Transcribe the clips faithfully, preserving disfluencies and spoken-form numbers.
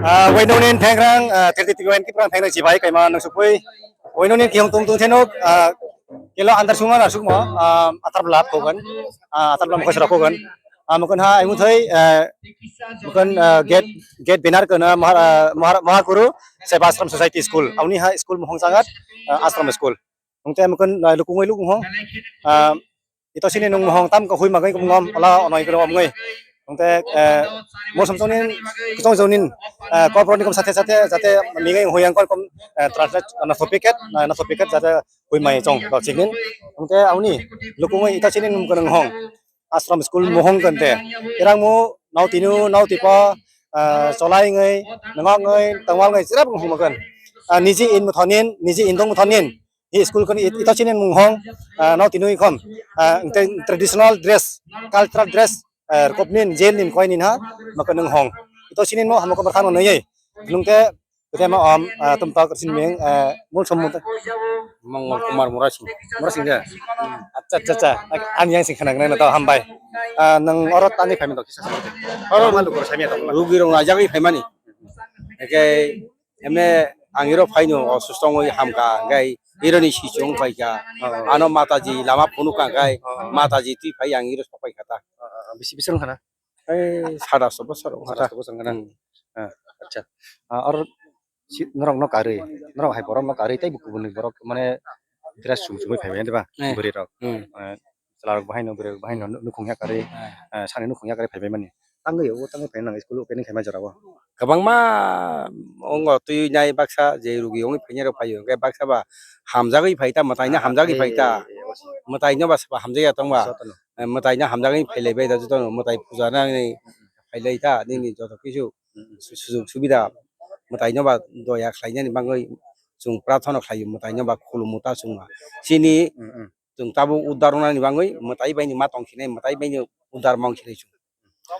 Ah, wainoni phengrang, ah, thirty three wain kiprang phengrang chibai kaima nang supui. Wainoni kiyong tung tung thenok, ah, kilo andar sunga dar sukmo, ah, atar blap kogan, ah, atar blap khosra kogan. Ah, mukun ha, imu thoi, ah, mukun, ah, gate, gate banner kana Mahar, ah, Mahar, Mahar Guru Seva Ashram Society School. Auni ha school mohong sangat, ah, Ashram School. Hongte mukun, ah, lukungoi lukung ho. Ah, ito sini nung mohong tam ko hui magai kum ngom, ala onoi kero omngoi. Hongte, eh, mosam songnin, kusong songnin, eh, koproni kum sate sate, jate mingai huyang kon kum, eh, translate, na sopiket, na, na sopiket, jate hui mai chong, to chiknin. Hongte auni, lukungoi ito sini nung mukun hong. Ashram school mohong kante. Erang mu, nau tinu, nau tipa, ah, cholai ngai, nangok ngai, tangwal ngai, sirap mohong makan. Ah, niji in muthonin, niji in dong muthonin. Hi school kon it-, ito sini mohong, ah, nau tinu ikhom. Ah, te traditional dress, cultural dress, ah, kopnin, jail nin koi nin ha, makan nung hong. Ito sini mo hamoko berkhano nai. Nung te Kete ma om, ah, tum tok sin ming, eh, mul som mul. Mongol Kumar Murasing. Murasing de? Acha, acha, acha. Ani yang sing khana nai to hambai. Ah, nang oro tani phaimani to kisa. Oro malu kor samia to. Rugi rong ajagwi phaimani. Eke emne ang iro phaino osusto ongwi hamka, gai ironi sichung phaika. Ano mataji lama phunukha, gai mataji twi phai ang iro sok phaikha ta. Bisi bisi rong khana? Ei, sadaso bosor wngkha ta. Sadaso bosor wngkha na? Hmm. Ah, acha. Ah, oro si-, norok no karwi, norok hai borok no karwi, tei bo kubuni borok mane dress chum chumui phaibai, diba? Eh. Bwrwi rok. Hmm. Eh, chwla rok bahai no, bwrwi rok bahai no, nu-, nukhung ya karwi, eh, sani nukhung ya karwi phaibai mani. Tangwi o, tangwi phai nang school opening khaima jora o. Kwbangma wngo twi nai baksa je rugi wngwi phainai rok phaio, hwnkhe baksa ba hamjagwi phai ta, mwtai no hamjagwi phai ta. Mwtai no ba hamjakya tong ba. Jotono. Eh, mwtai no hamjagwi phailaibai da jotono, mwtai puja nangni phailai ta, nini joto kisu su-, sujug subida mwtai no ba doya khlainani bagwi chwng prathana khlaio, mwtai no ba khulumu ta chwng ba. Chini chwng tabuk uddar wngnani bagwi mwtai bai ni ma tong khinai, mwtai bai ni uddar ma wng khinai chwng.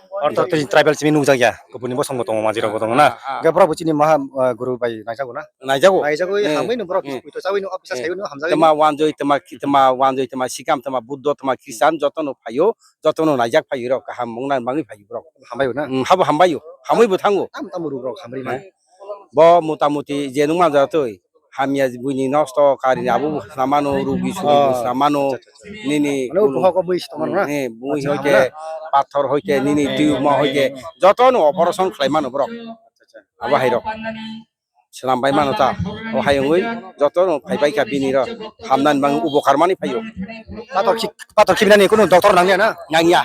Ortho tei tribal simi nukjakya, kubuni bosong bo tongo, majirok bo tongo na. Ah, ah. Hwnkhe borok bo chini maha, ah, guru bai naijago na? Naijago. Naijagwi hamwi no borok, eh, puito chawi no, officer eh, saiwi no hamjagwi. Tma wanjoi, tma ki-, tma wanjoi, tma sikam, tma Buddho, tma Christian, jotono phaio, jotono naijak phaio rok, kaham wngna bagwi phaio borok. Hambai bo na? Hmm, habo hambaio, hamwi bo thango. Tamo tamo ruk rok hamri man. Eh. Bo mota moti je nukma jatoi. Hamya buini nosto karini abo bo swnamano, rugi sugi bo swnamano, nini mane ulo hok bui se tongmano na? Eh, bui hoike, pathor hoike, nini tiyuma hoike, jotono operation khlai mano borok. Abo hai rok swnam bai mano ta. O hai wngwi jotono phai bai kha bini rok hamnani bagwi upokar mani phaio. Pathor khib-, pathor khibnani kunu doctor nangya na? Nangya.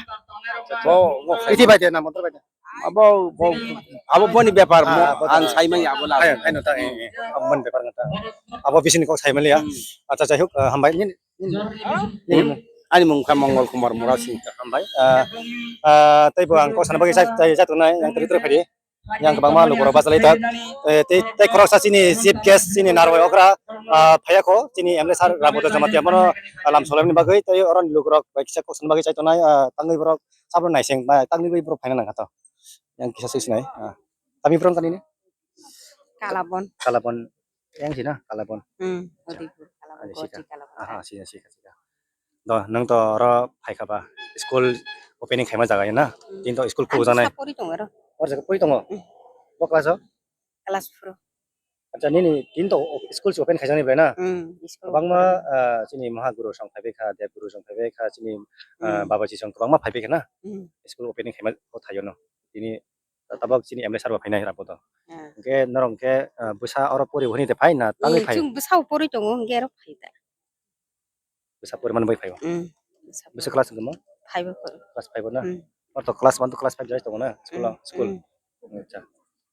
Bo, bo khai. Iti bai de na, motor bai de. Abo, bo, abo boni bepar mo, ah, bo ang to saimanya abo la. Hai, hai no ta, eh, eh, abo boni bepar no ta. Abo bisini kok saimanya. Hmm. Acha, jai hok, ah, hambai. Nini, nini, nini mung? Ani mung kha Mongol Kumar Murasing. Hambai. Ah, ah, tei bo ang kok sana bagwi jai, jai, jai tongnai, yang teri teri phai di. Yang kwbangma lukurok bachalai tak. Eh, tei, tei khoroksa chini chief guest, chini Narwai okra, ah, phaiya kho, chini M L A sir Ramodhan Jamatia bono, ah, lam solaimani bagwi, tei oroni lukurok bai kisa kok sana bagwi chai tongnai, ah, tangwi borok. Sabro naising ba tangni bai borok phaina nangkha to. Yang kisa sui sinai. Ah. Tami borok tani ni? Kalabon. Kalabon. Yang sina Kalabon. Hmm, Udaipur, Kalabon, Ani sika. Kochi, Kalabon. Aha, sina sika sika. Do, nang to oro phaikha ba school opening khaima jaga na? Hmm. Tin to school Ani khuluk janai. Sa pori tongo ro. Or jaga pori tongo. Hmm. Bo class o? Class four. Acha, nini tin to school si open khaijani bai na? Hmm, school. Kwbangma, open. Ah, chini Mahaguru song phaibai kha, Debguru song phaibai kha, chini, ah, Hmm. Babaji song kwbangma phaibai kha na? Hmm. School opening khaima o thaio no. Tini tabok chini M L A sir bo phainai rabo to. Hmm. Hwnkhe norok hwnkhe, ah, bwsa oro pori hwnwi de phai na tangwi Hmm, phai? Chwng bwsa pori tongo hwnkhe oro phai da. Bwsa poriman bai phaio. Mm, bwsa Bwsa pori. Class wngkha mo? Five o pori. Class five o na? Mm. Or to class one to class five jai tongo na? School o, Mm, school. Mm. Acha.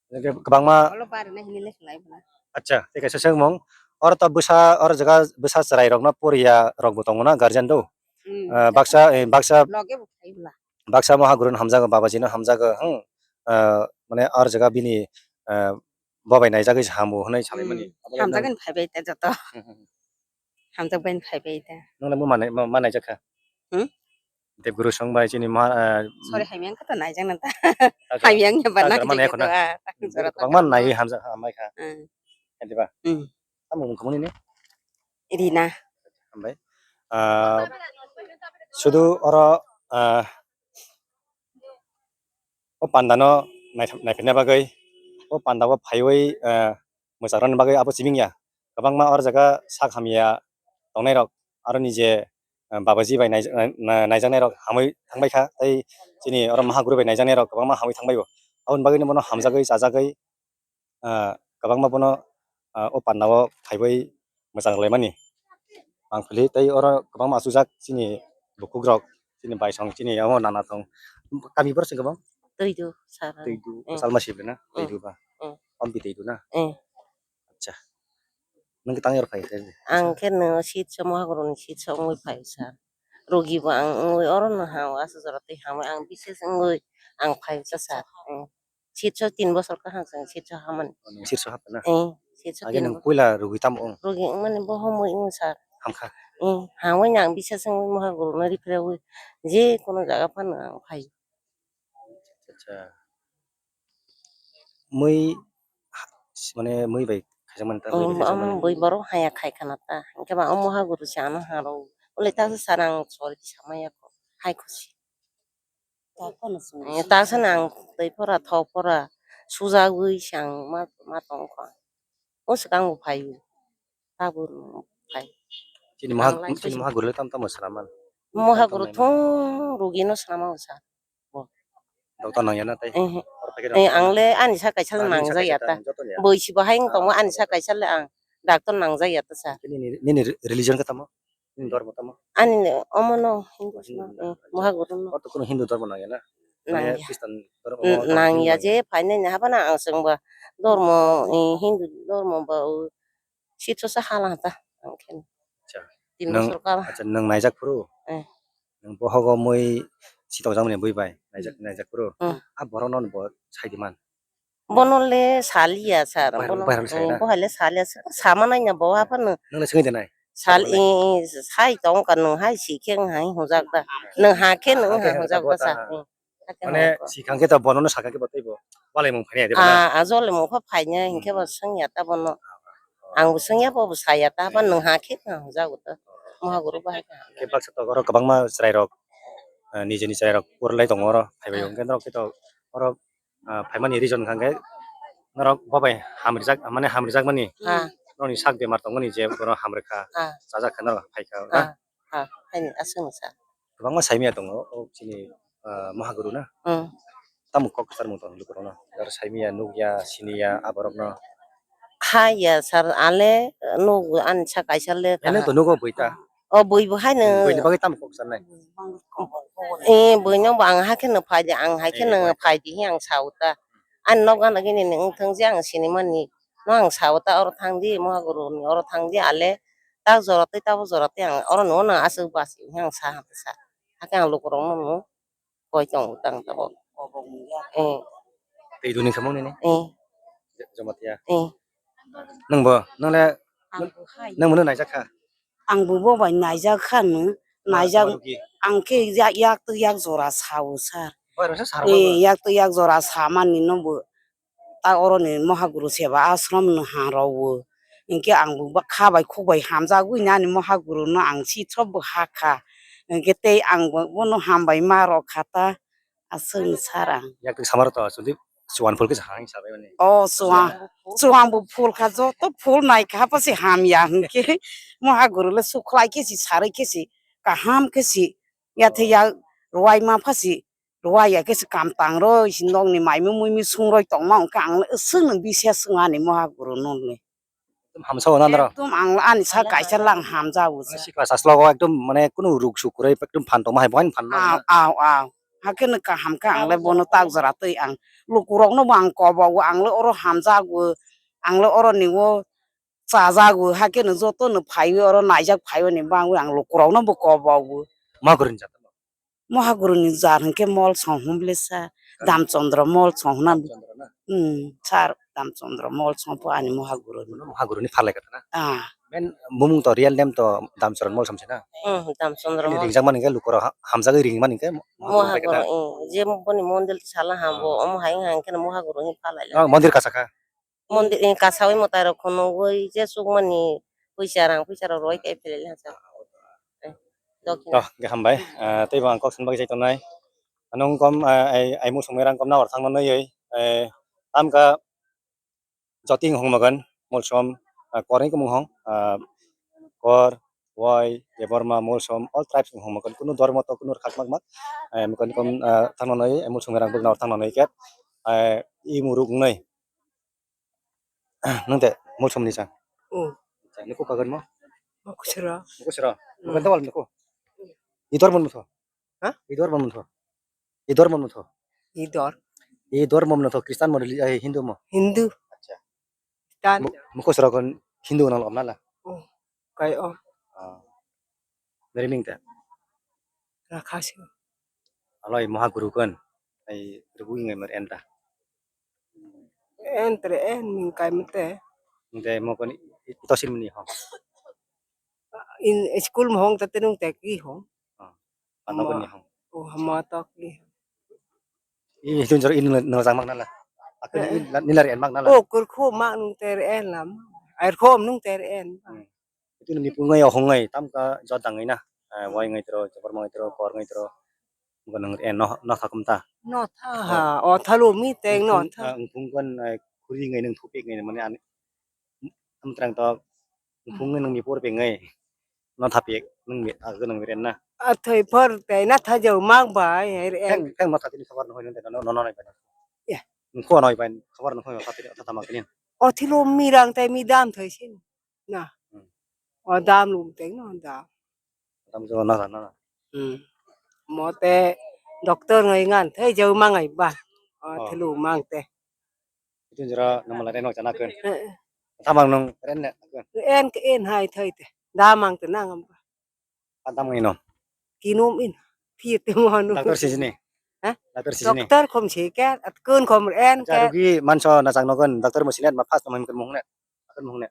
Hwnkhe kwbangma Olo bari na hini le khlai bwla. Acha, tei kaisa swngmung. Or to bwsa, or jaga bwsa chwrai rokno poriya rok bo tongo na guardian do? Mm. Ah, baksa, eh, baksa Loge bo khai bwla. Baksa Mahaguru no hamjago, Babaji no hamjago, hmm. Ah, mane or jaga bini, ah, bobai naijagwi se hamo hwnwi salaimani. Mm. Abo Hamjagwi phaibai ta joto. Hmm, hmm, hmm. Hamjak bai phai bai da. Nung le mo manai, ma, manai jakha? Hmm? Debguru song bai chini ma, ah, Sorry, hamyang kha to naijak nang ta. Acha. Hamyang ya ba Acha, nang mana jigit ekho na? To, ah, tak jora to Bangma kha. Nai hamjak, hamai kha. Hmm. Kadiba? Hmm. Tamo mung khamuni ni? Rina. Hambai. Ah, sudu oro, ah, O panda no naitham-, naiphaina bagwi O panda o phaiwi, eh, mwchang rwna bagwi abo sibing ya. Kwbangma or jaga sak hamya tongnai rok, aro ni je, eh, babaji bai naija-, na-, na-, naijaknai rok hamwi thangbai kha, tei chini oro Mahaguru bai naijaknai rok kwbangma hamwi thangbai bo. Aboni bagwi no bono hamjagwi, chajagwi, ah, kwbangma bono, ah, o panda o phaiwi mwchang laimani. Mangpili tei oro kwbangma achujak chini bukukrok, chini baisong, chini amo nana tong. Kami borok se kwbang? Twidu, sir. Twidu, eh, Salma Sibri na? Eh. Twidu ba? Eh. Ompi Twidu na? Eh. Acha. Nwng tang yor phai khe? Ang khe no sitso Mohaguru ni sitso wngwi phai, sir. Rogi bo ang wngwi oro no ha o, aswk jora twi hamwi ang bises wngwi ang phai cha, sir. Eh. Sitso tin bosor kaham chwng sitso hamani. Oh, nwng sitso hapna? Eh, sitso. Age tin nwng bosor. Puila rugwi tamo wng? Rugwi wngmani bo homwi wng sir. Hamkha? Eh, hamwi ang bisa sengwi Mohaguru no riphraiwi je kono jaga phano ang phai. Acha. Mui ha-, mane mui bai khajakmani ta, mui bai khajakmani. Bui borok haya khai khana ta. Hingke ba o Mohaguru se ano haro. Ule ta sir ang sorry samaya ko. Hai khusi. Eh, ta sani ang twi pora, thok pora, sujagwi se ang ma, ma tong kha. O swkang bo phai o. Tabuk phai. Chini Maha-, ang lai chini sui Mahaguru le tam tamo swnammani? Mohaguru tam tam thung rugino swnama o sa. Bo. Doctor nangya na tei? Eh, eh. Oro packet eh, ang le ani sa kaisa le nangjakya ta. Ani sa kaisa ta, joto ya? Boi si bahai wng tongo, ah, ani sa kaisa le ang doctor nangjakya ta sa. Nini, nini religion khe tamo? Nini dhormo tamo? Ani omo no Hindu, Hindu sino, na, eh, acha. Mohaguru no. Oro to kuno Hindu dhormo nangya na? Mane nangya. Khristan dhormo, n-, nangya Hindu je nangya. Phainai ni hapano ang chwngba dhormo, eh, Hindu dhormo ba, o, sithosa hala ta ang khe. Acha. Tin bosor kala. Acha, nwng naijak phuru? Eh. Nwng bohogo mui sitokjakmani bui bai naijak, hmm, naijak phuru? Hmm. A borok no bo saidi man? Bono le saliya sir. Bono, bono le saliya sir. Sama nai na bo aphano. Nang le sengwi de nai? Sal, i, i, sai tong ka nwng hai si khe nwng hai hujak da. Nwng ha khe nwng ha hujak da sa. Mane si kang khe to bono no saka khe bo tei bo. Walai mung phai ya de. A, a jole mung pha phai nya hinkhe bo sengya ta bono. Ang bo sengya bo, bo saya ta ba nwng ha khe nwng hujak da. Mohaguru bahai ka. Khe baksa to oro kwbangma chwrai rok, nijeni chwrai rok purlai tongo oro. Phai bai hinkhe norok khe to oro ah, phaimani reason hwnkha khe norok bo bai hamrijak, mane hamrijakmani, ah, norokni sak bemar tongmani je bono hamrikha, ah, chajak khe norok phaikha, ah, na? Ah, haini aswk sa. Kwbangma saimaya tongo o chini, ah, Mohaguru na? Hmm. Tamo kok kwcharmung tong lukurokno? Aro saimaya, nukya, siniya aborokno? Haya sir, ale nuk ani sa kaisa le. Ele to nugo bui ta. O bui bo haino. Buini bagwi tamo kok sanai? Eh, buino bo ang hakhe no phai di, ang hakhe no phai di hi ang sa uta. Ani nok gana gini ni wng thang je ang sinimani. No ang sa uta oro thang di, Mohaguru ni oro thang di, ale tak jora tei tabuk jora tei ang oro no no aswk basi hi ang sa ha sa. Hakhe ang lukurok no no koi tongo tang tabuk. Eh. Tei duni khamung nini? Eh. Jamatia. Eh. Nang bo, nang le, nang bo no naijak kha? Ang bo bo bai naijak kha no, naijak, ang khe yak, yak to yak jora sao sir. Eh, yak to yak jora samani no bo. Ta oro ni Mohaguru Seva Ashram no ha rw o. Hinkhe ang bo kha bai khuk bai hamjagwi nani Mohaguru no ang si thop bo ha kha. Hinkhe tei ang bo bono hambai ma rw kha ta. Aswk ni sir ang. Yak twi samar to, chwng twi chuan phul khe sa hai sa bai mani. O chuan, chuan bo phul kha, joto phul nai kha, haphano se hamya hinkhe. Mohaguru le sukhlai khe si, sarwi khe si, kaham khe si, ya the ya rwai ma pha si, rwai ya khe si kam tang rw si, nokni mai mui mui sung rw tong ma, hwnkhe ang le aswk no bisya swng ani Mohaguru no le. Hamsa o nandro. Ekdom ang ani sa kaisa lang hamjago. Mane sikla saslo o ekdom mane kunu ruk suk kwrwi ekdom phan tongma hai bo haino phan. Aw, aw, aw. Hakhe no kaham kha ang le bono tak jora twi ang lukurok no bo ang kobogo, ang le oro hamjago, ang le oro ni o chajago, hakhe no joto no phaiwi oro naijak phaiwi ni bangwi ang lukurok no bo kobogo. Ma kwrwng jat. Mohaguru ni jar hinkhe mol song hwn bwle sa, Damchandra mol song hwn. Damchandra na? Hmm, sir, Damchandra mol song pho ani Mohaguru ni. Mohaguru ni phalai kha na? Ah. Men bumung to real name to Damchandra mol song se na? Hmm, Damchandra mol. Ringjakmani hinkhe lukurok ha-, hamjagwi ringmani hinkhe Mohaguru bai kha na? Mohaguru, eh, je boni mondir sala hambo, omo hai wngkha hinkhe Mohaguru ni phalai. Ah, mondir kasa kha? Mondir, eh, kasawi mwtai rok khunugwi je chukmani pwisa rang, pwisa rok rwui tei phelai laijak. Eh, dokhina. Toh, hingke hambai. Ah, tei bo ang kok sani bagwi chai tongnai. Ano wngkom, ah, ai, ai muchungni rang kom nang hor thangno naiwi, eh, tamkha Jotting hong magan, Molsom, ah, Kor ni kumung hong, ah, Kor, Wai, Debbarma, Molsom, all tribes hong magan. Kunu dormo to kunu khak mak mak, eh, magan kom, ah, thang nanai, eh, Molsom rang buk nor thang nanai ket, eh, i muruk nai. Nung te Molsom ni chang. Oh. Nung ko kagan mo? Mo kusura. Mo kusura. Mo kan tawal nung ko. I dormo mo tho. Ha? I dormo mo tho. I dormo mo tho. I dor. I dormo mo tho. Kristan mo, reli-, eh, Hindu mo. Hindu. Acha. Tan. Mo, mo kusura kon Hindu nang lom nala. Oh. Kai o. Ah. Nari ming ta. Rakha si. Aloi moha guru kon. Ai rubu ingai mer enta. Entre en ming kai mete. Nde mo kon ito sin muni ho. In school mo hong ta tenung te ki hong. Ah. Ano kon ni hong. Oh, hama ta ki. I hitun jor in no jang mak nala. Akan i la-, nila ri en mak nala. Oh, kurkhu mak nung ter en lam. Air khom nung ter en. Hmm. Itu ni pungai ohongai tam ka jot dangai na. Eh, wai ngai tro, chapar mangai tro, kor ngai tro. Bukan nang en no, no thakum ta. No tha ha, o thalo mi teng no tha. Ungpung kan, eh, khuri ngai nang thupik ngai mane an. Am trang to ungpung ngai nang mi por pe ngai. No thapik nang mi, aga nang mi ren na. A thoi por te na tha jau mak bai, her en. Thang, thang no thapik ni khabar no hoi nang te no, no, no, no, no. Ya. Nung ko no bai khabar no hoi no thapik, tha tha mak ni. O thilo mi rang te mi dam thoi sin. Na. Hmm. O dam lum teng no dam. Dam jo na na. Hmm. Mo te doctor ngai ngan thai jau mangai ba. O thelu mang te. Itu jera nama la reno chana kun. Eh, eh. Tamang nung ren ne kun. En ke en hai thai te. Da mang te nang am ba. Padam ngai no. Kinum in. Phi te mo no. Doctor sijini. Ha? Doctor sijini. Doctor khom si ke, at kun khom en ke. Rugi manso na chang no kun. Doctor mo sinet ma fast ma kun mung ne. Akun hong ne.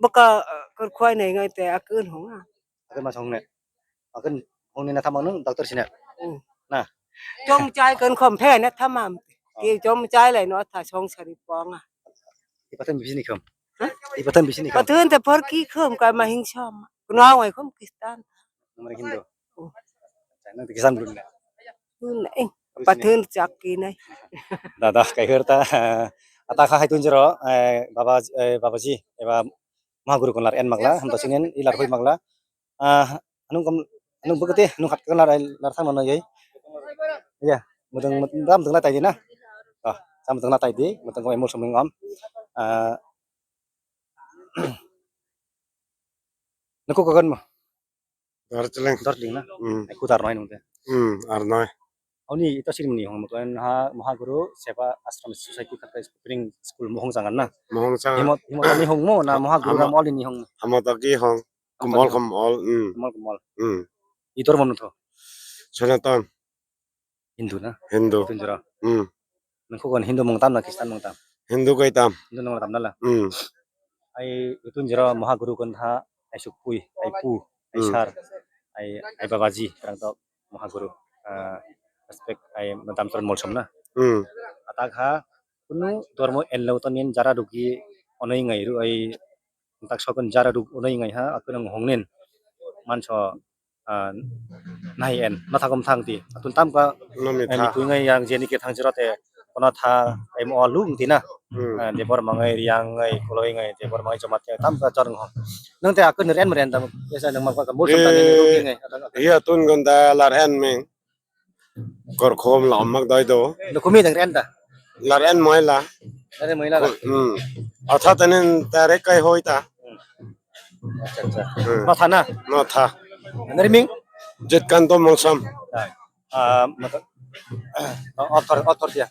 Baka, eh, kar khwai nai ngai te akun hong a. Akun mas hong ne. Akun hong ne na thamang nung doctor sine. Hmm. Na. Chom chai kan khom phe na thamam. Oh. Ki chom chai lai no tha song sari pong a. Ipathan bisini khom. Ha? Ipathan bisini khom. Pathan te por ki khom ka ma hing som. Kuno wai khom Kristan. Nomor Hindu. Oh. Acha, nang Kristan dun ne. Dun ne, eh, pathan chak ki nai. Dada, kai her ta, eh, ata kha hai tun jero, eh, baba, eh, babaji, eba mahaguru kon lar en magla, ham to singen i lar hoi magla. Ah, anung kom, anung bukti, anung khat kon lar, lar thang no yai. Ya, mudang, mudang, mudang na tai di na. Ah, sam mudang na tai di, mudang kom emul suming om. Ah, nako kagan mo. Darjeeling. Darjeeling na? Hmm. Ai, kutar noi nung te. Hmm, ar noi. Oni ito sini muni hong, mukon ha, Mahaguru Seva Ashram Society khat kai spring school mohong jangan na. Mohong jangan. Himot, himot ni hong mo, na Mahaguru Hama-, na mol ni hong. Hama toki hong. Hama toki hong. Kumol, kumol, hmm. Kumol, kumol. Hmm. Idor mono tho. Sanatan. Hindu na? Hindu. Hindu jora. Hmm. Nangkukon Hindu mung tam na Kristan mung tam? Hindu kai tam. Hindu mung tam na la? Hmm. Ai, itun jora Mahaguru kon tha, ai sukpui, ai pu, ai Hmm. sar, ai, ai babaji, terang tok Mahaguru. Ah, respect, ai madam tuan molsom na. Hmm. Atak ha, kunu dormo enlo tonin jara dugi onoi ngai ru ai tak sokon jara duk onoi ngai ha, akunang hongnin manso, ah, nai en, na thakom thang ti. Atun tam ka, No mi eh, tha. Ni kuingai yang jeni ke thang jero te, kono tha, em o lung ti na. Hmm. Ah, debor mangai, riang ngai, koloi ngai, debor mangai, jomat ngai, tam ka chor ngong. Nang te akun ren meren tam, esa nang ma ka mul Eh, sam ta ni ngai. Iya tun gonda lar en meng. Kor khom la omak doi do. Nukumi dang ren da. Lar en moi la. Ren moi la. Hmm. Atha tenen tare kai hoi ta. Acha, acha. Hmm. No tha na? No tha. Nari ming? Jetkanto Mongsam. Ah, mata. Author, author dia.